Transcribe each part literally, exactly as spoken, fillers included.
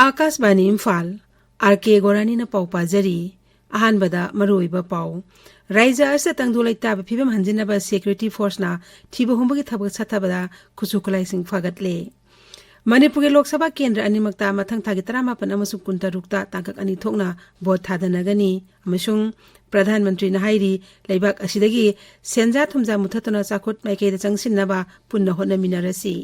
ꯑꯥꯀꯥꯁꯕꯥꯅꯤ Imphal, R ꯀꯦ ꯒꯣꯔꯥꯅꯤꯅ ꯄꯥꯎ ꯄꯥꯖꯔꯤ꯫ ꯑꯍꯥꯟꯕꯗ ꯃꯔꯨꯑꯣꯏꯕ ꯄꯥꯎ꯫ ꯔꯥꯏꯖ꯭ꯌ ꯑꯁꯤꯗ ꯇꯪꯗꯨ ꯂꯩꯇꯥꯕ ꯐꯤꯕꯝ ꯍꯟꯖꯤꯟꯅꯕ security forceꯅ ꯊꯤꯕ ꯍꯨꯝꯕꯒꯤ ꯊꯕꯛ ꯆꯠꯊꯕꯗ ꯈꯨꯠꯁꯨ ꯈꯨꯠꯂꯥꯏꯁꯤꯡ ꯐꯥꯒꯠꯂꯦ꯫ ꯃꯅꯤꯄꯨꯔꯒꯤ ꯂꯣꯛ ꯁꯚꯥ ꯀꯦꯟꯗ꯭ꯔ ꯑꯅꯤꯃꯛꯇ ꯃꯊꯪ ꯊꯥꯒꯤ ꯇꯔꯥꯃꯥꯄꯟ ꯑꯃꯁꯨꯡ ꯀꯨꯟꯇꯔꯨꯛꯇ ꯇꯥꯡꯀꯛ ꯑꯅꯤ ꯊꯣꯛꯅ ꯚꯣꯠ ꯊꯥꯗꯅꯒꯅꯤ ꯑꯃꯁꯨꯡ ꯄ꯭ꯔꯙꯥꯟ ꯃꯟꯇ꯭ꯔꯤꯅ ꯍꯥꯏꯔꯤ, ꯂꯩꯕꯥꯛ ꯑꯁꯤꯗꯒꯤ ꯁꯦꯟꯖꯥ ꯊꯨꯝꯖꯥ ꯃꯨꯊꯠꯇꯨꯅ ꯆꯥꯎꯈꯠ ꯃꯥꯏꯀꯩꯗ ꯆꯪꯁꯤꯟꯅꯕ ꯄꯨꯟꯅ ꯍꯣꯠꯅꯃꯤꯟꯅꯔꯁꯤ꯫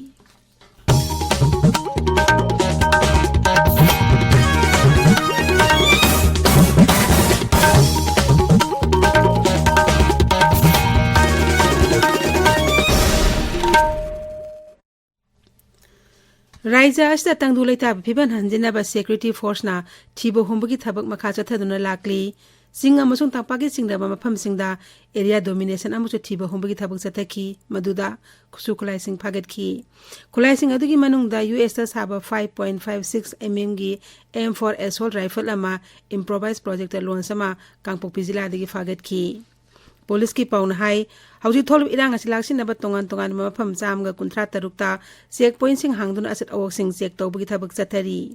ꯔꯥꯏꯖ꯭ꯌ ꯑꯁꯤꯗ ꯇꯪꯗꯨ ꯂꯩꯇꯥꯕ ꯐꯤꯕꯝ ꯍꯟꯖꯤꯟꯅꯕ security forceꯅ ꯊꯤꯕ ꯍꯨꯝꯕꯒꯤ ꯊꯕꯛ ꯃꯈꯥ ꯆꯠꯊꯗꯨꯅ ꯂꯥꯛꯂꯤ꯫ ꯆꯤꯡ ꯑꯃꯁꯨꯡ ꯇꯝꯄꯥꯛꯀꯤ ꯆꯤꯡꯗꯝꯕ ꯃꯐꯝꯁꯤꯡꯗ area domination ꯑꯃꯁꯨꯡ ꯊꯤꯕ ꯍꯨꯝꯕꯒꯤ ꯊꯕꯛ ꯆꯠꯊꯈꯤ, ꯃꯗꯨꯗ ꯈꯨꯠꯁꯨ ꯈꯨꯠꯂꯥꯏꯁꯤꯡ ꯐꯥꯒꯠꯈꯤ꯫ ꯈꯨꯠꯂꯥꯏꯁꯤꯡ ꯑꯗꯨꯒꯤ ꯃꯅꯨꯡꯗ ꯌꯨ ꯑꯦꯁꯇ ꯁꯥꯕ five point five six M Mꯒꯤ M four assault rifle ꯑꯃ, improvised projectile launch ꯑꯃ ꯀꯥꯡꯄꯣꯛꯄꯤ ꯖꯤꯂꯥꯗꯒꯤ ꯐꯥꯒꯠꯈꯤ꯫ ꯄꯨꯂꯤꯁꯀꯤ ꯄꯥꯎꯅ ꯍꯥꯏ, ꯍꯧꯖꯤꯛ ꯊꯣꯛꯂꯤꯕ ꯏꯔꯥꯡ ꯑꯁꯤ ꯂꯥꯛꯁꯤꯟꯅꯕ ꯇꯣꯉꯥꯟ ꯇꯣꯉꯥꯟꯕ ꯃꯐꯝ ꯆꯥꯝꯃꯒ ꯀꯨꯟꯊ꯭ꯔꯥ ꯇꯔꯨꯛꯇ check pointꯁꯤꯡ ꯍꯥꯡꯗꯨꯅ ꯑꯆꯠ ꯑꯋꯣꯛꯁꯤꯡ check ꯇꯧꯕꯒꯤ ꯊꯕꯛ ꯆꯠꯊꯔꯤ꯫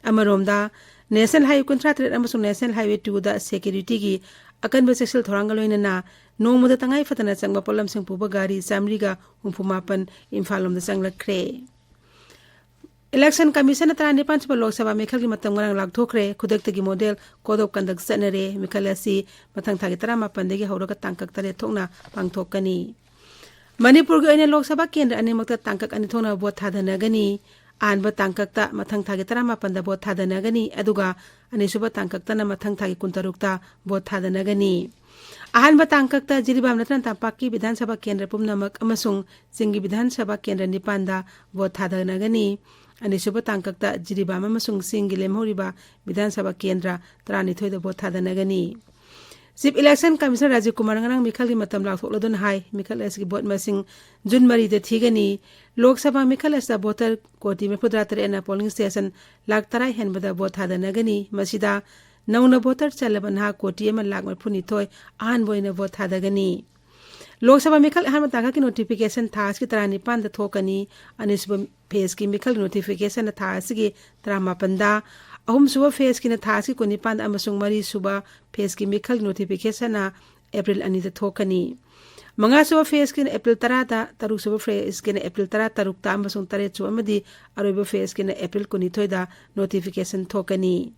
ꯑꯃꯔꯣꯝꯗ, National Highway ꯀꯨꯟꯊ꯭ꯔꯥ ꯇꯔꯦꯠ ꯑꯃꯁꯨꯡ National Highway twoꯗ securityꯒꯤ ꯑꯀꯟꯕ ꯆꯦꯛꯁꯤꯜ ꯊꯧꯔꯥꯡꯒ ꯂꯣꯏꯅꯅ ꯅꯣꯡꯃꯗ ꯇꯉꯥꯏ ꯐꯗꯅ ꯆꯪꯕ ꯄꯣꯠꯂꯝꯁꯤꯡ ꯄꯨꯕ ꯒꯥꯔꯤ ꯆꯥꯃꯔꯤꯒ ꯍꯨꯝꯐꯨ ꯃꯥꯄꯟ ꯏꯝꯐꯥꯜ ꯂꯣꯝꯗ ꯆꯪꯂꯛꯈ꯭ꯔꯦ꯫ Election Commissionꯅ ꯇꯔꯥꯅꯤꯄꯥꯟ ꯁꯨꯕ ꯂꯣꯛ ꯁꯚꯥ ꯃꯤꯈꯜꯒꯤ ꯃꯇꯝ ꯉꯔꯥꯡ ꯂꯥꯎꯊꯣꯛꯈ꯭ꯔꯦ꯫ ꯈꯨꯗꯛꯇꯒꯤ model code of conduct ꯆꯠꯅꯔꯦ꯫ ꯃꯤꯈꯜ ꯑꯁꯤ ꯃꯊꯪ ꯊꯥꯒꯤ ꯇꯔꯥꯃꯥꯄꯟꯗꯒꯤ ꯍꯧꯔꯒ ꯇꯥꯡ ꯀꯛ ꯇꯔꯦꯠ ꯊꯣꯛꯅ ꯄꯥꯡꯊꯣꯛꯀꯅꯤ꯫ ꯃꯅꯤꯄꯨꯔꯒꯤ ꯑꯣꯏꯅ ꯂꯣꯛ ꯁꯚꯥ ꯀꯦꯟꯗ꯭ꯔ ꯑꯅꯤꯃꯛꯇ ꯇꯥꯡꯀꯛ ꯑꯅꯤ ꯊꯣꯛꯅ ꯚꯣꯠ ꯊꯥꯗꯅꯒꯅꯤ꯫ ꯑꯍꯥꯟꯕ ꯇꯥꯡꯀꯛꯇ ꯃꯊꯪ ꯊꯥꯒꯤ ꯇꯔꯥꯃꯥꯄꯟꯗ ꯚꯣꯠ ꯊꯥꯗꯅꯒꯅꯤ, ꯑꯗꯨꯒ ꯑꯅꯤꯁꯨꯕ ꯇꯥꯡꯀꯛꯇꯅ ꯃꯊꯪ ꯊꯥꯒꯤ ꯀꯨꯟꯇꯔꯨꯛꯇ ꯚꯣꯠ ꯊꯥꯗꯅꯒꯅꯤ꯫ ꯑꯍꯥꯟꯕ ꯇꯥꯡꯀꯛꯇ ꯖꯤꯔꯤꯕꯥꯝ ꯅꯠꯇꯅ ꯇꯝꯄꯥꯛꯀꯤ ꯕꯤꯙꯥꯟ ꯁꯚꯥ ꯀꯦꯟꯗ꯭ꯔ ꯄꯨꯝꯅꯃꯛ ꯑꯃꯁꯨꯡ ꯆꯤꯡꯒꯤ ꯕꯤꯙꯥꯟ ꯁꯚꯥ ꯀꯦꯟꯗ꯭ꯔ ꯅꯤꯄꯥꯟꯗ ꯚꯣꯠ ꯊꯥꯗꯅꯒꯅꯤ꯫ ꯑꯅꯤꯁꯨꯕ ꯇꯥꯡꯀꯛꯇ ꯖꯤꯔꯤꯕꯥꯝ ꯑꯃꯁꯨꯡ ꯆꯤꯡꯒꯤ ꯂꯦꯝꯍꯧꯔꯤꯕ ꯕꯤꯙꯥꯟ ꯁꯚꯥ ꯀꯦꯟꯗ꯭ꯔ ꯇꯔꯥꯅꯤꯊꯣꯏꯗ ꯚꯣꯠ ꯊꯥꯗꯅꯒꯅꯤ꯫ Chief Election Commissioner Rajiv Kumar ꯉꯔꯥꯡ ꯃꯤꯈꯜꯒꯤ ꯃꯇꯝ ꯂꯥꯎꯊꯣꯛꯂꯗꯨꯅ ꯍꯥꯏ, ꯃꯤꯈꯜ ꯑꯁꯤꯒꯤ ꯚꯣꯠ ꯃꯁꯤꯡ ꯖꯨꯟ ꯃꯔꯤꯗ ꯊꯤꯒꯅꯤ꯫ ꯂꯣꯛ ꯁꯚꯥ ꯃꯤꯈꯜ ꯑꯁꯤꯗ voter ꯀꯣꯇꯤ ꯃꯔꯤꯐꯨꯇꯔꯥ ꯇꯔꯦꯠꯅ polling station ꯂꯥꯈ ꯇꯔꯥ ꯍꯦꯟꯕꯗ ꯚꯣꯠ ꯊꯥꯗꯅꯒꯅꯤ꯫ ꯃꯁꯤꯗ ꯅꯧꯅ voter ꯆꯜꯂꯕ ꯅꯍꯥ ꯀꯣꯇꯤ ꯑꯃ ꯂꯥꯈ ꯃꯔꯤꯐꯨꯅꯤꯊꯣꯏ ꯑꯍꯥꯟꯕ ꯑꯣꯏꯅ ꯚꯣꯠ ꯊꯥꯗꯒꯅꯤ꯫ ꯂꯣꯛ ꯁꯚꯥ ꯃꯤꯈꯜ ꯑꯍꯥꯟꯕ ꯇꯥꯡꯀꯛꯀꯤ ꯅꯣꯇꯤꯐꯤꯀꯦꯁꯟ ꯊꯥ ꯑꯁꯤꯒꯤ ꯇꯔꯥꯅꯤꯄꯥꯟꯗ ꯊꯣꯛꯀꯅꯤ꯫ ꯑꯅꯤꯁꯨꯕ ꯐꯦꯁꯀꯤ ꯃꯤꯈꯜꯒꯤ ꯅꯣꯇꯤꯐꯤꯀꯦꯁꯟꯅ ꯊꯥ ꯑꯁꯤꯒꯤ ꯇꯔꯥꯃꯥꯄꯟꯗ, ꯑꯍꯨꯝꯁꯨꯕ ꯐꯦꯁꯀꯤꯅ ꯊꯥ ꯑꯁꯤꯒꯤ ꯀꯨꯟꯅꯤꯄꯥꯟꯗ ꯑꯃꯁꯨꯡ ꯃꯔꯤꯁꯨꯕ ꯐꯦꯁꯀꯤ ꯃꯤꯈꯜꯒꯤ ꯅꯣꯇꯤꯐꯤꯀꯦꯁꯟꯅ ꯑꯦꯄ꯭ꯔꯤꯜ ꯑꯅꯤꯗ ꯊꯣꯛꯀꯅꯤ꯫ ꯃꯉꯥꯁꯨꯕ ꯐꯦꯁꯀꯤꯅ ꯑꯦꯄ꯭ꯔꯤꯜ ꯇꯔꯥꯗ, ꯇꯔꯨꯛꯁꯨꯕ ꯐꯦꯁꯀꯤꯅ ꯑꯦꯄ꯭ꯔꯤꯜ ꯇꯔꯥꯇꯔꯨꯛꯇ ꯑꯃꯁꯨꯡ ꯇꯔꯦꯠꯁꯨꯕ ꯑꯃꯗꯤ ꯑꯔꯣꯏꯕ ꯐꯦꯁꯀꯤꯅ ꯑꯦꯄ꯭ꯔꯤꯜ ꯀꯨꯟꯅꯤꯊꯣꯏꯗ ꯅꯣꯇꯤꯐꯤꯀꯦꯁꯟ ꯊꯣꯛꯀꯅꯤ꯫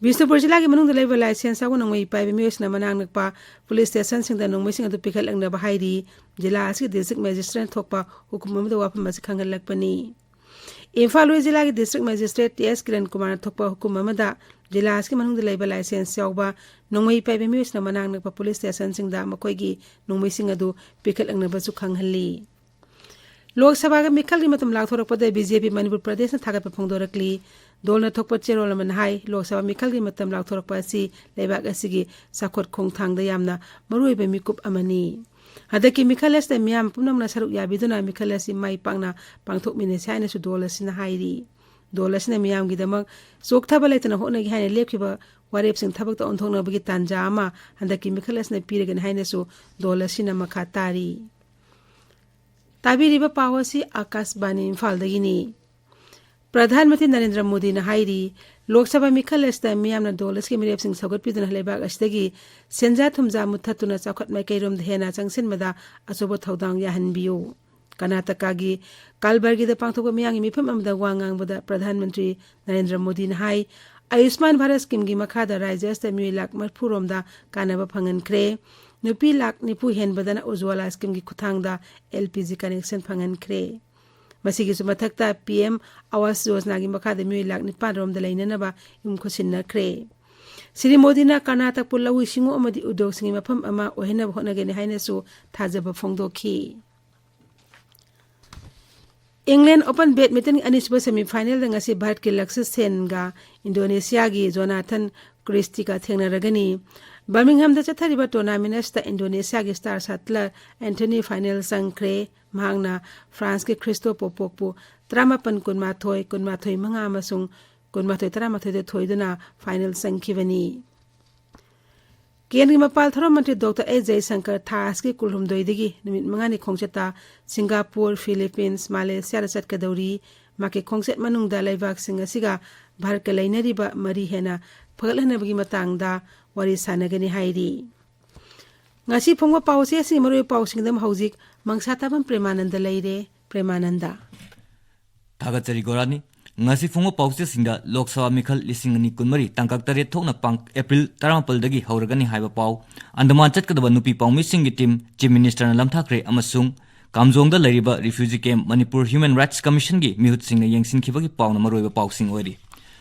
ꯕꯤꯁꯅꯨꯄꯨꯔ ꯖꯤꯂꯥꯒꯤ ꯃꯅꯨꯡꯗ ꯂꯩꯕ ꯂꯥꯏꯁꯦꯟꯁ ꯌꯥꯎꯕ ꯅꯣꯡꯃꯩ ꯄꯥꯏꯕ ꯃꯤꯑꯣꯏꯁꯤꯡꯅ ꯃꯅꯥꯛ ꯅꯛꯄ ꯄꯨꯂꯤꯁ ꯁ꯭ꯇꯦꯁꯟꯁꯤꯡꯗ ꯅꯣꯡꯃꯩꯁꯤꯡ ꯑꯗꯨ ꯄꯤꯈꯠꯂꯛꯅꯕ ꯍꯥꯏꯔꯤ꯫ ꯖꯤꯂꯥ ꯑꯁꯤꯒꯤ ꯗꯤꯁꯇ꯭ꯔꯤꯛ ꯃꯦꯖꯤꯁꯇ꯭ꯔꯦꯠꯅ ꯊꯣꯛꯄ ꯍꯨꯀꯨꯝ ꯑꯃꯗ ꯋꯥꯐꯝ ꯑꯁꯤ ꯈꯪꯍꯜꯂꯛꯄꯅꯤ꯫ ꯏꯝꯐꯥꯜ ꯋꯦꯁ ꯖꯤꯂꯥꯒꯤ ꯗꯤꯁꯇ꯭ꯔꯤꯛ ꯃꯦꯖꯤꯁꯇ꯭ꯔꯦꯠ ꯇꯤ ꯑꯦꯁ ꯀꯤꯔꯟ ꯀꯨꯃꯥꯔꯅ ꯊꯣꯛꯄ ꯍꯨꯀꯨꯝ ꯑꯃꯗ ꯖꯤꯂꯥ ꯑꯁꯤꯒꯤ ꯃꯅꯨꯡꯗ ꯂꯩꯕ ꯂꯥꯏꯁꯦꯟꯁ ꯌꯥꯎꯕ ꯅꯣꯡꯃꯩ ꯄꯥꯏꯕ ꯃꯤꯑꯣꯏꯁꯤꯡꯅ ꯃꯅꯥꯛ ꯅꯛꯄ ꯄꯨꯂꯤꯁ ꯁ꯭ꯇꯦꯁꯟꯁꯤꯡꯗ ꯃꯈꯣꯏꯒꯤ ꯅꯣꯡꯃꯩꯁꯤꯡ ꯑꯗꯨ ꯄꯤꯈꯠꯂꯛꯅꯕꯁꯨ ꯈꯪꯍꯜꯂꯤ꯫ ꯂꯣꯛ ꯁꯚꯥꯒꯤ ꯃꯤꯈꯜꯒꯤ ꯃꯇꯝ ꯂꯥꯎꯊꯣꯔꯛꯄꯗ ꯕꯤ ꯖꯦ ꯄꯤ ꯃꯅꯤꯄꯨꯔ ꯄ꯭ꯔꯗꯦꯁꯅ ꯊꯥꯒꯠꯄ ꯐꯣꯡꯗꯣꯔꯛꯂꯤ꯫ ꯗꯣꯜꯅ ꯊꯣꯛꯄ ꯆꯦꯔꯣꯜ ꯑꯃꯅ ꯍꯥꯏ, ꯂꯣꯛ ꯁꯚꯥ ꯃꯤꯈꯜꯒꯤ ꯃꯇꯝ ꯂꯥꯎꯊꯣꯔꯛꯄ ꯑꯁꯤ ꯂꯩꯕꯥꯛ ꯑꯁꯤꯒꯤ ꯆꯥꯎꯈꯠ ꯈꯣꯡꯊꯥꯡꯗ ꯌꯥꯝꯅ ꯃꯔꯨꯑꯣꯏꯕ ꯃꯤꯀꯨꯞ ꯑꯃꯅꯤ꯫ ꯍꯟꯗꯛꯀꯤ ꯃꯤꯈꯜ ꯑꯁꯤꯗ ꯃꯤꯌꯥꯝ ꯄꯨꯝꯅꯃꯛꯅ ꯁꯔꯨꯛ ꯌꯥꯕꯤꯗꯨꯅ ꯃꯤꯈꯜ ꯑꯁꯤ ꯃꯥꯏ ꯄꯥꯛꯅ ꯄꯥꯡꯊꯣꯛꯃꯤꯟꯅꯁꯤ ꯍꯥꯏꯅꯁꯨ ꯗꯣꯜ ꯑꯁꯤꯅ ꯍꯥꯏꯔꯤ꯫ ꯗꯣꯜ ꯑꯁꯤꯅ ꯃꯤꯌꯥꯝꯒꯤꯗꯃꯛ ꯆꯣꯛꯊꯕ ꯂꯩꯇꯅ ꯍꯣꯠꯅꯒꯦ ꯍꯥꯏꯅ ꯂꯦꯞꯈꯤꯕ ꯋꯥꯔꯦꯞꯁꯤꯡ ꯊꯕꯛꯇ ꯑꯣꯟꯊꯣꯛꯅꯕꯒꯤ ꯇꯥꯟꯖꯥ ꯑꯃ ꯍꯟꯗꯛꯀꯤ ꯃꯤꯈꯜ ꯑꯁꯤꯅ ꯄꯤꯔꯒꯅꯤ ꯍꯥꯏꯅꯁꯨ ꯗꯣꯜ ꯑꯁꯤꯅ ꯃꯈꯥ ꯇꯥꯔꯤ꯫ ꯇꯥꯕꯤꯔꯤꯕ ꯄꯥꯎ ꯑꯁꯤ ꯑꯥꯀꯥꯁꯕꯥꯅꯤ ꯏꯝꯐꯥꯜꯗꯒꯤꯅꯤ꯫ ꯄ꯭ꯔꯙꯥꯟ ꯃꯟꯇ꯭ꯔꯤ ꯅꯔꯦꯟꯗ꯭ꯔ ꯃꯣꯗꯤꯅ ꯍꯥꯏꯔꯤ, ꯂꯣꯛ ꯁꯚꯥ ꯃꯤꯈꯜ ꯑꯁꯤꯗ ꯃꯤꯌꯥꯝꯅ ꯗꯣꯜ ꯑꯁꯤꯒꯤ ꯃꯤꯔꯦꯞꯁꯤꯡ ꯁꯧꯒꯠꯄꯤꯗꯨꯅ ꯂꯩꯕꯥꯛ ꯑꯁꯤꯗꯒꯤ ꯁꯦꯟꯖꯥ ꯊꯨꯝꯖꯥ ꯃꯨꯠꯊꯠꯇꯨꯅ ꯆꯥꯎꯈꯠ ꯃꯥꯏꯀꯩꯔꯣꯝꯗ ꯍꯦꯟꯅ ꯆꯪꯁꯤꯟꯕꯗ ꯑꯆꯧꯕ ꯊꯧꯗꯥꯡ ꯌꯥꯍꯟꯕꯤꯌꯨ꯫ ꯀꯔꯅꯥꯇꯀꯥꯒꯤ ꯀꯥꯜꯕꯔꯒꯤꯗ ꯄꯥꯡꯊꯣꯛꯄ ꯃꯤꯌꯥꯝꯒꯤ ꯃꯤꯐꯝ ꯑꯃꯗ ꯋꯥ ꯉꯥꯡꯕꯗ ꯄ꯭ꯔꯙꯥꯟ ꯃꯟꯇ꯭ꯔꯤ ꯅꯔꯦꯟꯗ꯭ꯔ ꯃꯣꯗꯤꯅ ꯍꯥꯏ, ꯑꯌꯨꯁꯃꯥꯟ ꯚꯥꯔꯠ ꯁ꯭ꯀꯤꯝꯒꯤ ꯃꯈꯥꯗ ꯔꯥꯖ꯭ꯌ ꯑꯁꯤꯗ ꯃꯤꯑꯣꯏ ꯂꯥꯈ ꯃꯔꯤꯐꯨ ꯔꯣꯝꯗ ꯀꯥꯟꯅꯕ ꯐꯪꯍꯟꯈ꯭ꯔꯦ꯫ ꯅꯨꯄꯤ ꯂꯥꯈ ꯅꯤꯐꯨ ꯍꯦꯟꯕꯗꯅ ꯎꯖ꯭ꯋꯥꯂꯥ ꯁ꯭ꯀꯤꯝꯒꯤ ꯈꯨꯠꯊꯥꯡꯗ ꯑꯦꯜ ꯄꯤ ꯖꯤ ꯀꯅꯦꯛꯁꯟ ꯐꯪꯍꯟꯈ꯭ꯔꯦ꯫ ꯃꯁꯤꯒꯤꯁꯨ ꯃꯊꯛꯇ ꯄꯤ ꯑꯦꯝ ꯑꯋꯥꯁ ꯌꯣꯖꯅꯥꯒꯤ ꯃꯈꯥꯗ ꯃꯤꯑꯣꯏ ꯂꯥꯈ ꯅꯤꯄꯥꯟ ꯔꯣꯝꯗ ꯂꯩꯅꯅꯕ ꯌꯨꯝ ꯈꯨꯠꯁꯤꯟꯅꯈ꯭ꯔꯦ꯫ ꯁ꯭ꯔꯤ ꯃꯣꯗꯤꯅ ꯀꯔꯅꯥꯇꯛꯄꯨ ꯂꯧꯎ ꯁꯤꯡꯎ ꯑꯃꯗꯤ ꯎꯗ꯭ꯌꯣꯒꯁꯤꯡꯒꯤ ꯃꯐꯝ ꯑꯃ ꯑꯣꯏꯍꯟꯅꯕ ꯍꯣꯠꯅꯒꯅꯤ ꯍꯥꯏꯅꯁꯨ ꯊꯥꯖꯕ ꯐꯣꯡꯗꯣꯛꯈꯤ꯫ ꯏꯪꯂꯦꯟ ꯑꯣꯄꯟ ꯕꯦꯗꯃꯤꯟꯇꯟꯒꯤ ꯑꯅꯤꯁꯨꯕ ꯁꯦꯃꯤꯐꯥꯏꯅꯦꯜꯗ ꯉꯁꯤ ꯚꯥꯔꯠꯀꯤ ꯂꯛꯁꯤꯁ ꯁꯦꯟꯒ ꯏꯟꯗꯣꯅꯦꯁꯤꯌꯥꯒꯤ ꯖꯣꯅꯥꯊꯟ ꯀ꯭ꯔꯤꯁꯇꯤꯒ ꯊꯦꯡꯅꯔꯒꯅꯤ꯫ ꯕꯔꯃꯤꯡꯍꯝꯗ ꯆꯠꯊꯔꯤꯕ ꯇꯣꯔꯅꯥꯃꯦꯟ ꯑꯁꯤꯗ ꯏꯟꯗꯣꯅꯦꯁꯤꯌꯥꯒꯤ ꯁ꯭ꯇꯥꯔ ꯁꯠꯂꯔ ꯑꯦꯟꯊꯣꯅꯤ ꯐꯥꯏꯅꯦꯜ ꯆꯪꯈ꯭ꯔꯦ꯫ ꯃꯍꯥꯛꯅ ꯐ꯭ꯔꯥꯟꯁꯀꯤ ꯈ꯭ꯔꯤꯁꯇꯣ ꯄꯣꯄꯣꯛꯄꯨ ꯇꯔꯥꯃꯥꯄꯟ ꯀꯨꯟꯃꯥꯊꯣꯏ, ꯀꯨꯟꯃꯥꯊꯣꯏ ꯃꯉꯥ ꯑꯃꯁꯨꯡ ꯀꯨꯟꯃꯥꯊꯣꯏ ꯇꯔꯥꯃꯥꯊꯣꯏꯗ ꯊꯣꯏꯗꯨꯅ ꯐꯥꯏꯅꯦꯜ ꯆꯪꯈꯤꯕꯅꯤ꯫ ꯀꯦꯟꯒꯤ ꯃꯄꯥꯜ ꯊꯧꯔꯝ ꯃꯟꯇ꯭ꯔꯤ ꯗꯣꯛꯇꯔ ꯑꯦꯁ ꯖꯌꯁꯪꯀꯔ ꯊꯥ ꯑꯁꯤꯒꯤ ꯀꯨꯟꯍꯨꯝꯗꯣꯏꯗꯒꯤ ꯅꯨꯃꯤꯠ ꯃꯉꯥꯅꯤ ꯈꯣꯡꯆꯠꯇ ꯁꯤꯡꯒꯥꯄꯨꯔ, ꯐꯤꯂꯤꯄꯤꯟꯁ, ꯃꯥꯂꯦꯁꯤꯌꯥꯗ ꯆꯠꯀꯗꯧꯔꯤ꯫ ꯃꯍꯥꯛꯀꯤ ꯈꯣꯡꯆꯠ ꯃꯅꯨꯡꯗ ꯂꯩꯕꯥꯛꯁꯤꯡ ꯑꯁꯤꯒ ꯚꯥꯔꯠꯀ ꯂꯩꯅꯔꯤꯕ ꯃꯔꯤ ꯍꯦꯟꯅ ꯐꯒꯠꯍꯟꯅꯕꯒꯤ ꯃꯇꯥꯡꯗ ꯋꯥꯔꯤ ꯁꯥꯟꯅꯒꯅꯤ ꯍꯥꯏꯔꯤ꯫ ꯉꯁꯤ ꯐꯣꯡꯕ ꯄꯥꯎꯆꯦ ꯑꯁꯤꯒꯤ ꯃꯔꯨꯑꯣꯏꯕ ꯄꯥꯎꯁꯤꯡꯗ ꯍꯧꯖꯤꯛ ꯃꯪꯁꯥ ꯇꯥꯕꯝ ꯄ꯭ꯔꯦꯃꯥꯅꯟꯗ ꯂꯩꯔꯦ꯫ ꯄ꯭ꯔꯦꯃꯥꯅꯟꯗ꯫ ꯊꯥꯒꯠꯆꯔꯤ ꯒꯣꯔꯥꯅꯤ꯫ ꯉꯁꯤ ꯐꯣꯡꯕ ꯄꯥꯎꯆꯦꯁꯤꯡꯗ ꯂꯣꯛ ꯁꯚꯥ ꯃꯤꯈꯜ ꯂꯤꯁꯤꯡ ꯑꯅꯤ ꯀꯨꯟꯃꯔꯤ ꯇꯥꯡꯀꯛ ꯇꯔꯦꯠ ꯊꯣꯛꯅ ꯄꯥꯡ-, ꯑꯦꯄ꯭ꯔꯤꯜ ꯇꯔꯥꯃꯥꯄꯜꯗꯒꯤ ꯍꯧꯔꯒꯅꯤ ꯍꯥꯏꯕ ꯄꯥꯎ, ꯑꯟꯗꯃꯥꯟ ꯆꯠꯀꯗꯕ ꯅꯨꯄꯤ ꯄꯥꯎꯃꯤꯁꯤꯡꯒꯤ ꯇꯤꯝ ꯆꯤꯐ ꯃꯤꯅꯤꯁꯇꯔꯅ ꯂꯝꯊꯥꯈ꯭ꯔꯦ ꯑꯃꯁꯨꯡ ꯀꯥꯝꯖꯣꯡꯗ ꯂꯩꯔꯤꯕ refugee camp Manipur human rights ꯀꯃꯤꯁꯟꯒꯤ ꯃꯤꯍꯨꯠꯁꯤꯡꯅ ꯌꯦꯡꯁꯤꯟꯈꯤꯕꯒꯤ ꯄꯥꯎꯅ ꯃꯔꯨꯑꯣꯏꯕ ꯄꯥꯎꯁꯤꯡ ꯑꯣꯏꯔꯤ꯫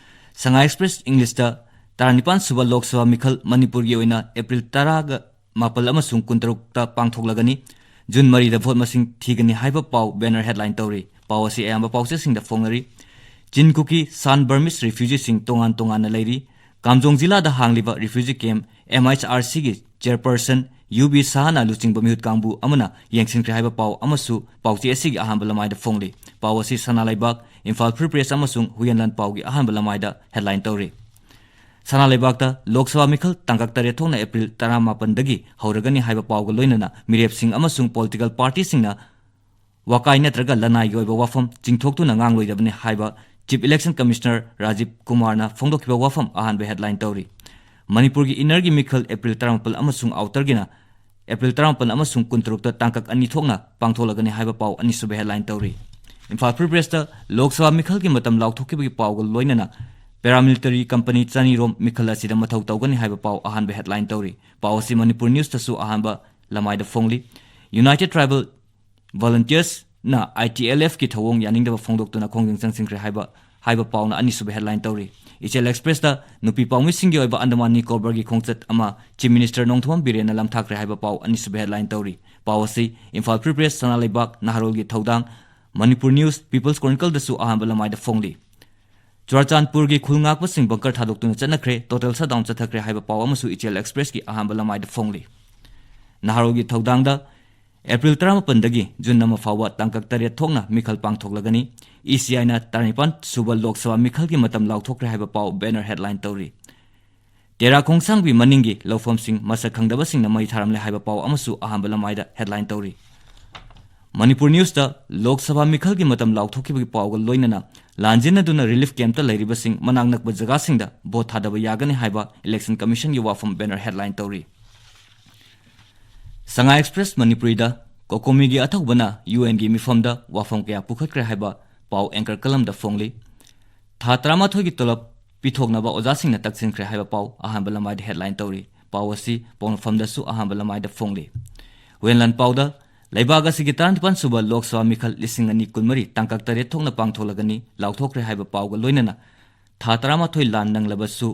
ꯁꯉꯥꯏ ꯑꯦꯛꯁꯄ꯭ꯔꯦꯁ ꯏꯪꯂꯤꯁꯇ ꯇꯔꯥꯅꯤꯄꯥꯟ ꯁꯨꯕ ꯂꯣꯛ ꯁꯚꯥ ꯃꯤꯈꯜ ꯃꯅꯤꯄꯨꯔꯒꯤ ꯑꯣꯏꯅ ꯑꯦꯄ꯭ꯔꯤꯜ ꯇꯔꯥꯒ ꯃꯥꯄꯜ ꯑꯃꯁꯨꯡ ꯀꯨꯟꯇꯔꯨꯛꯇ ꯄꯥꯡꯊꯣꯛꯂꯒꯅꯤ꯫ ꯖꯨꯟ ꯃꯔꯤꯗ ꯚꯣꯠ ꯃꯁꯤꯡ ꯊꯤꯒꯅꯤ ꯍꯥꯏꯕ ꯄꯥꯎ ꯕꯦꯅꯔ ꯍꯦꯗꯂꯥꯏꯟ ꯇꯧꯔꯤ꯫ ꯄꯥꯎ ꯑꯁꯤ ꯑꯌꯥꯝꯕ ꯄꯥꯎꯆꯦꯁꯤꯡꯗ ꯐꯣꯡꯅꯔꯤ꯫ ꯆꯤꯟ ꯀꯨꯀꯤ ꯁꯥꯟ ꯕꯔꯃꯤꯁ ꯔꯤꯐ꯭ꯌꯨꯖꯤꯁꯤꯡ ꯇꯣꯉꯥꯟ ꯇꯣꯉꯥꯟꯅ ꯂꯩꯔꯤ꯫ ꯀꯥꯝꯖꯣꯡ ꯖꯤꯂꯥꯗ ꯍꯥꯡꯂꯤꯕ refugee camp M H R ꯁꯤꯒꯤ ꯆꯦꯌꯔꯄꯔꯁꯟ ꯌꯨ ꯕꯤ ꯁꯍꯥꯅ ꯂꯨꯆꯤꯡꯕ ꯃꯤꯍꯨꯠ ꯀꯥꯡꯕꯨ ꯑꯃꯅ ꯌꯦꯡꯁꯤꯟꯈ꯭ꯔꯦ ꯍꯥꯏꯕ ꯄꯥꯎ ꯑꯃꯁꯨ ꯄꯥꯎꯆꯦ ꯑꯁꯤꯒꯤ ꯑꯍꯥꯟꯕ ꯂꯃꯥꯏꯗ ꯐꯣꯡꯂꯤ꯫ ꯄꯥꯎ ꯑꯁꯤ ꯁꯅꯥ ꯂꯩꯕꯥꯛ, ꯏꯝꯐꯥꯜ ꯐ꯭ꯔꯤ ꯄ꯭ꯔꯦꯁ ꯑꯃꯁꯨꯡ ꯍꯨꯏꯌꯦꯟ ꯂꯥꯟꯄꯥꯎꯒꯤ ꯑꯍꯥꯟꯕ ꯂꯃꯥꯏꯗ ꯍꯦꯗꯂꯥꯏꯟ ꯇꯧꯔꯤ꯫ ꯁꯅꯥ ꯂꯩꯕꯥꯛꯇ ꯂꯣꯛ ꯁꯚꯥ ꯃꯤꯈꯜ ꯇꯥꯡꯀꯛ ꯇꯔꯦꯠ ꯊꯣꯛꯅ ꯑꯦꯄ꯭ꯔꯤꯜ ꯇꯔꯥꯃꯥꯄꯟꯗꯒꯤ ꯍꯧꯔꯒꯅꯤ ꯍꯥꯏꯕ ꯄꯥꯎꯒ ꯂꯣꯏꯅꯅ ꯃꯤꯔꯦꯞꯁꯤꯡ ꯑꯃꯁꯨꯡ ꯄꯣꯂꯤꯇꯤꯀꯦꯜ ꯄꯥꯔꯇꯤꯁꯤꯡꯅ ꯋꯥꯀꯥꯏ ꯅꯠꯇ꯭ꯔꯒ ꯂꯅꯥꯏꯒꯤ ꯑꯣꯏꯕ ꯋꯥꯐꯝ ꯆꯤꯡꯊꯣꯛꯇꯨꯅ ꯉꯥꯡꯂꯣꯏꯗꯕꯅꯤ ꯍꯥꯏꯕ ꯆꯤꯐ ꯏꯂꯦꯛꯁꯟ ꯀꯃꯤꯁꯅꯔ ꯔꯥꯖꯤꯕ ꯀꯨꯃꯥꯔꯅ ꯐꯣꯡꯗꯣꯛꯈꯤꯕ ꯋꯥꯐꯝ ꯑꯍꯥꯟꯕ ꯍꯦꯗꯂꯥꯏꯟ ꯇꯧꯔꯤ꯫ ꯃꯅꯤꯄꯨꯔꯒꯤ ꯏꯟꯅꯔꯒꯤ ꯃꯤꯈꯜ ꯑꯦꯄ꯭ꯔꯤꯜ ꯇꯔꯥꯃꯥꯄꯜ ꯑꯃꯁꯨꯡ ꯑꯥꯎꯇꯔꯒꯤꯅ ꯑꯦꯄ꯭ꯔꯤꯜ ꯇꯔꯥꯃꯥꯄꯜ ꯑꯃꯁꯨꯡ ꯀꯨꯟꯇꯔꯨꯛꯇ ꯇꯥꯡꯀꯛ ꯑꯅꯤ ꯊꯣꯛꯅ ꯄꯥꯡꯊꯣꯛꯂꯒꯅꯤ ꯍꯥꯏꯕ ꯄꯥꯎ ꯑꯅꯤꯁꯨꯕ ꯍꯦꯗꯂꯥꯏꯟ ꯇꯧꯔꯤ꯫ ꯏꯝꯐꯥꯜ ꯐ꯭ꯔꯤ ꯄ꯭ꯔꯦꯁꯇ ꯂꯣꯛ ꯁꯚꯥ ꯃꯤꯈꯜꯒꯤ ꯃꯇꯝ ꯂꯥꯎꯊꯣꯛꯈꯤꯕꯒꯤ ꯄꯥꯎꯒ ꯂꯣꯏꯅꯅ ꯄꯦꯔꯥꯃꯤꯂꯤꯇꯔꯤ ꯀꯝꯄꯅꯤ ꯆꯅꯤꯔꯣꯝ ꯃꯤꯈꯜ ꯑꯁꯤꯗ ꯃꯊꯧ ꯇꯧꯒꯅꯤ ꯍꯥꯏꯕ ꯄꯥꯎ ꯑꯍꯥꯟꯕ ꯍꯦꯗꯂꯥꯏꯟ ꯇꯧꯔꯤ꯫ ꯄꯥꯎ ꯑꯁꯤ ꯃꯅꯤꯄꯨꯔ ꯅ꯭ꯌꯨꯁꯇꯁꯨ ꯑꯍꯥꯟꯕ ꯂꯃꯥꯏꯗ ꯐꯣꯡꯂꯤ꯫ ꯌꯨꯅꯥꯏꯇꯦꯗ ꯇ꯭ꯔꯥꯏꯕꯦꯜ ꯚꯣꯂꯨꯟꯇꯤꯌꯔꯁꯅ ꯑꯥꯏ ꯇꯤ ꯑꯦꯜ ꯑꯦꯐꯀꯤ ꯊꯧꯑꯣꯡ ꯌꯥꯅꯤꯡꯗꯕ ꯐꯣꯡꯗꯣꯛꯇꯨꯅ ꯈꯣꯡꯖꯪ ꯆꯪꯁꯤꯟꯈ꯭ꯔꯦ ꯍꯥꯏꯕ, ꯍꯥꯏꯕ ꯄꯥꯎꯅ ꯑꯅꯤꯁꯨꯕ ꯍꯦꯗꯂꯥꯏꯟ ꯇꯧꯔꯤ꯫ ꯏꯆꯦꯜ ꯑꯦꯛꯁꯄ꯭ꯔꯦꯁꯇ ꯅꯨꯄꯤ ꯄꯥꯎꯃꯤꯁꯤꯡꯒꯤ ꯑꯣꯏꯕ ꯑꯟꯗꯃꯥꯟ ꯅꯤꯀꯣꯕꯔꯒꯤ ꯈꯣꯡꯆꯠ ꯑꯃ ꯆꯤꯐ ꯃꯤꯅꯤꯁꯇꯔ ꯅꯣꯡꯊꯣꯝꯕꯝ ꯕꯤꯔꯦꯟꯅ ꯂꯝꯊꯥꯈ꯭ꯔꯦ ꯍꯥꯏꯕ ꯄꯥꯎ ꯑꯅꯤꯁꯨꯕ ꯍꯦꯗꯂꯥꯏꯟ ꯇꯧꯔꯤ꯫ ꯄꯥꯎ ꯑꯁꯤ ꯏꯝꯐꯥꯜ ꯐ꯭ꯔꯤ ꯄ꯭ꯔꯦꯁ, ꯁꯅꯥ ꯂꯩꯕꯥꯛ, ꯅꯍꯥꯔꯣꯜꯒꯤ ꯊꯧꯗꯥꯡ, ꯃꯅꯤꯄꯨꯔ ꯅ꯭ꯌꯨꯁ, ꯄꯤꯄꯜꯁ ꯀ꯭ꯔꯣꯅꯤꯀꯜꯗꯁꯨ ꯑꯍꯥꯟꯕ ꯂꯃꯥꯏꯗ ꯐꯣꯡꯂꯤ꯫ ꯆꯨꯔꯥꯆꯥꯟꯄꯨꯔꯒꯤ ꯈꯨꯜ ꯉꯥꯛꯄꯁꯤꯡ ꯕꯪꯀꯔ ꯊꯥꯗꯣꯛꯇꯨꯅ ꯆꯠꯅꯈ꯭ꯔꯦ, ꯇꯣꯇꯦꯜ ꯁꯠꯗꯥꯎꯟ ꯆꯠꯊꯈ꯭ꯔꯦ ꯍꯥꯏꯕ ꯄꯥꯎ ꯑꯃꯁꯨ ꯏꯆꯦꯜ ꯑꯦꯛꯁꯄ꯭ꯔꯦꯁꯀꯤ ꯑꯍꯥꯟꯕ ꯂꯃꯥꯏꯗ ꯐꯣꯡꯂꯤ꯫ ꯅꯍꯥꯔꯣꯜꯒꯤ ꯊꯧꯗꯥꯡꯗ ꯑꯦꯄ꯭ꯔꯤꯜ ꯇꯔꯥꯃꯥꯄꯟꯗꯒꯤ ꯖꯨꯟ ꯑꯃ ꯐꯥꯎꯕ ꯇꯥꯡꯀꯛ ꯇꯔꯦꯠ ꯊꯣꯛꯅ ꯃꯤꯈꯜ ꯄꯥꯡꯊꯣꯛꯂꯒꯅꯤ꯫ ꯏ ꯁꯤ ꯑꯥꯏꯅ ꯇꯔꯥꯅꯤꯄꯥꯟ ꯁꯨꯕ ꯂꯣꯛ ꯁꯚꯥ ꯃꯤꯈꯜꯒꯤ ꯃꯇꯝ ꯂꯥꯎꯊꯣꯛꯈ꯭ꯔꯦ ꯍꯥꯏꯕ ꯄꯥꯎ ꯕꯦꯅꯔ ꯍꯦꯗꯂꯥꯏꯟ ꯇꯧꯔꯤ꯫ ꯇꯦꯔꯥ ꯈꯣꯡꯁꯥꯡꯕꯤ ꯃꯅꯤꯡꯒꯤ ꯂꯧꯐꯝꯁꯤꯡ ꯃꯁꯛ ꯈꯪꯗꯕꯁꯤꯡꯅ ꯃꯩ ꯊꯥꯔꯝꯂꯦ ꯍꯥꯏꯕ ꯄꯥꯎ ꯑꯃꯁꯨ ꯑꯍꯥꯟꯕ ꯂꯃꯥꯏꯗ headline ꯇꯧꯔꯤ꯫ ꯃꯅꯤꯄꯨꯔ ꯅ꯭ꯌꯨꯁꯇ ꯂꯣꯛ ꯁꯚꯥ ꯃꯤꯈꯜꯒꯤ ꯃꯇꯝ ꯂꯥꯎꯊꯣꯛꯈꯤꯕꯒꯤ ꯄꯥꯎꯒ ꯂꯣꯏꯅꯅ ꯂꯥꯟꯖꯦꯟꯅꯗꯨꯅ relief campꯇ ꯂꯩꯔꯤꯕꯁꯤꯡ ꯃꯅꯥꯛ ꯅꯛꯄ ꯖꯒꯥꯁꯤꯡꯗ ꯚꯣꯠ ꯊꯥꯗꯕ ꯌꯥꯒꯅꯤ ꯍꯥꯏꯕ election commissionꯒꯤ ꯋꯥꯐꯝ banner headline ꯇꯧꯔꯤ꯫ ꯁꯉꯥꯏ ꯑꯦꯛꯁꯄ꯭ꯔꯦꯁ ꯃꯅꯤꯄꯨꯔꯤꯗ ꯀꯣꯀꯣꯃꯤꯒꯤ ꯑꯊꯧꯕꯅ UNꯒꯤ ꯃꯤꯐꯝꯗ ꯋꯥꯐꯝ ꯀꯌꯥ ꯄꯨꯈꯠꯈ꯭ꯔꯦ ꯍꯥꯏꯕ ꯄꯥꯎ anchor ꯀꯂꯝꯗ ꯐꯣꯡꯂꯤ꯫ ꯊꯥ ꯇꯔꯥꯃꯥꯊꯣꯏꯒꯤ ꯇꯣꯂꯣꯞ ꯄꯤꯊꯣꯛꯅꯕ ꯑꯣꯖꯥꯁꯤꯡꯅ ꯇꯛꯁꯤꯟꯈ꯭ꯔꯦ ꯍꯥꯏꯕ ꯄꯥꯎ ꯑꯍꯥꯟꯕ ꯂꯃꯥꯏꯗ headline ꯇꯧꯔꯤ꯫ ꯄꯥꯎ ꯑꯁꯤ ꯄꯣꯛꯅꯐꯝꯗꯁꯨ ꯑꯍꯥꯟꯕ ꯂꯃꯥꯏꯗ ꯐꯣꯡꯂꯤ꯫ ꯍꯨꯌꯦꯟꯂꯥꯟ ꯄꯥꯎꯗ ꯂꯩꯕꯥꯛ ꯑꯁꯤꯒꯤ ꯇꯔꯥꯅꯤꯄꯥꯟ ꯁꯨꯕ ꯂꯣꯛ ꯁꯚꯥ ꯃꯤꯈꯜ ꯂꯤꯁꯤꯡ ꯑꯅꯤ ꯀꯨꯟꯃꯔꯤ ꯇꯥꯡꯀꯛ ꯇꯔꯦꯠ ꯊꯣꯛꯅ ꯄꯥꯡꯊꯣꯛꯂꯒꯅꯤ ꯂꯥꯎꯊꯣꯛꯈ꯭ꯔꯦ ꯍꯥꯏꯕ ꯄꯥꯎꯒ ꯂꯣꯏꯅꯅ ꯊꯥ ꯇꯔꯥꯃꯥꯊꯣꯏ ꯂꯥꯟ ꯅꯪꯂꯕꯁꯨ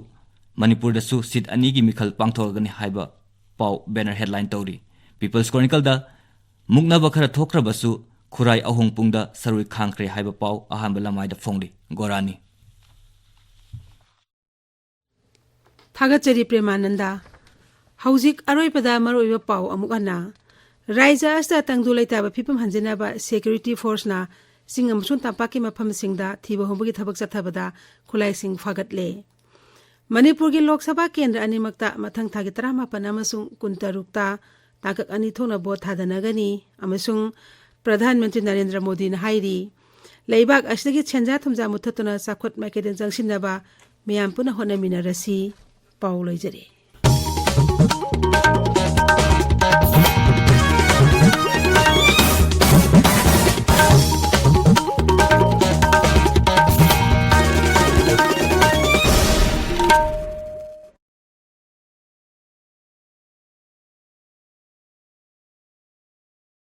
ꯃꯅꯤꯄꯨꯔꯗꯁꯨ seat ꯑꯅꯤꯒꯤ ꯃꯤꯈꯜ ꯄꯥꯡꯊꯣꯛꯂꯒꯅꯤ ꯍꯥꯏꯕ ꯄꯥꯎ banner headline ꯇꯧꯔꯤ꯫ People's Chronicleꯗ ꯃꯨꯛꯅꯕ ꯈꯔ ꯊꯣꯛꯈ꯭ꯔꯕꯁꯨ ꯈꯨꯔꯥꯏ ꯑꯍꯣꯡꯄꯨꯡꯗ ꯁꯔꯨꯏ ꯈꯥꯡꯈ꯭ꯔꯦ ꯍꯥꯏꯕ ꯄꯥꯎ ꯑꯍꯥꯟꯕ ꯂꯃꯥꯏꯗ ꯐꯣꯡꯂꯤ꯫ ꯒꯣꯔꯥꯅꯤ꯫ ꯊꯥꯒꯠꯆꯔꯤ ꯄ꯭ꯔꯦꯃꯥꯅꯟꯗ꯫ ꯍꯧꯖꯤꯛ ꯑꯔꯣꯏꯕꯗ ꯃꯔꯨꯑꯣꯏꯕ ꯄꯥꯎ ꯑꯃꯨꯛ ꯍꯟꯅ꯫ ꯔꯥꯏꯖ꯭ꯌ ꯑꯁꯤꯗ ꯇꯪꯗꯨ ꯂꯩꯇꯥꯕ ꯐꯤꯕꯝ ꯍꯟꯖꯤꯟꯅꯕ security forceꯅ ꯆꯤꯡ ꯑꯃꯁꯨꯡ ꯇꯝꯄꯥꯛꯀꯤ ꯃꯐꯝꯁꯤꯡꯗ ꯊꯤꯕ ꯍꯨꯝꯕꯒꯤ ꯊꯕꯛ ꯆꯠꯊꯕꯗ ꯈꯨꯠꯂꯥꯏꯁꯤꯡ ꯐꯥꯒꯠꯂꯦ꯫ ꯃꯅꯤꯄꯨꯔꯒꯤ ꯂꯣꯛ ꯁꯚꯥ ꯀꯦꯟꯗ꯭ꯔ ꯑꯅꯤꯃꯛꯇ ꯃꯊꯪ ꯊꯥꯒꯤ ꯇꯔꯥꯃꯥꯄꯟ ꯑꯃꯁꯨꯡ ꯀꯨꯟꯇꯔꯨꯛꯇ ꯇꯥꯡꯀꯛ ꯑꯅꯤ ꯊꯣꯛꯅ ꯚꯣꯠ ꯊꯥꯗꯅꯒꯅꯤ ꯑꯃꯁꯨꯡ ꯄ꯭ꯔꯙꯥꯟ ꯃꯟꯇ꯭ꯔꯤ ꯅꯔꯦꯟꯗ꯭ꯔ ꯃꯣꯗꯤꯅ ꯍꯥꯏꯔꯤ, ꯂꯩꯕꯥꯛ ꯑꯁꯤꯗꯒꯤ ꯁꯦꯟꯖꯥ ꯊꯨꯝꯖꯥ ꯃꯨꯠꯊꯠꯇꯨꯅ ꯆꯥꯎꯈꯠ ꯃꯥꯏꯀꯩꯗ ꯆꯪꯁꯤꯟꯅꯕ ꯃꯤꯌꯥꯝ ꯄꯨꯟꯅ ꯍꯣꯠꯅꯃꯤꯟꯅꯔꯁꯤ꯫ ꯄꯥꯎ ꯂꯣꯏꯖꯔꯦ꯫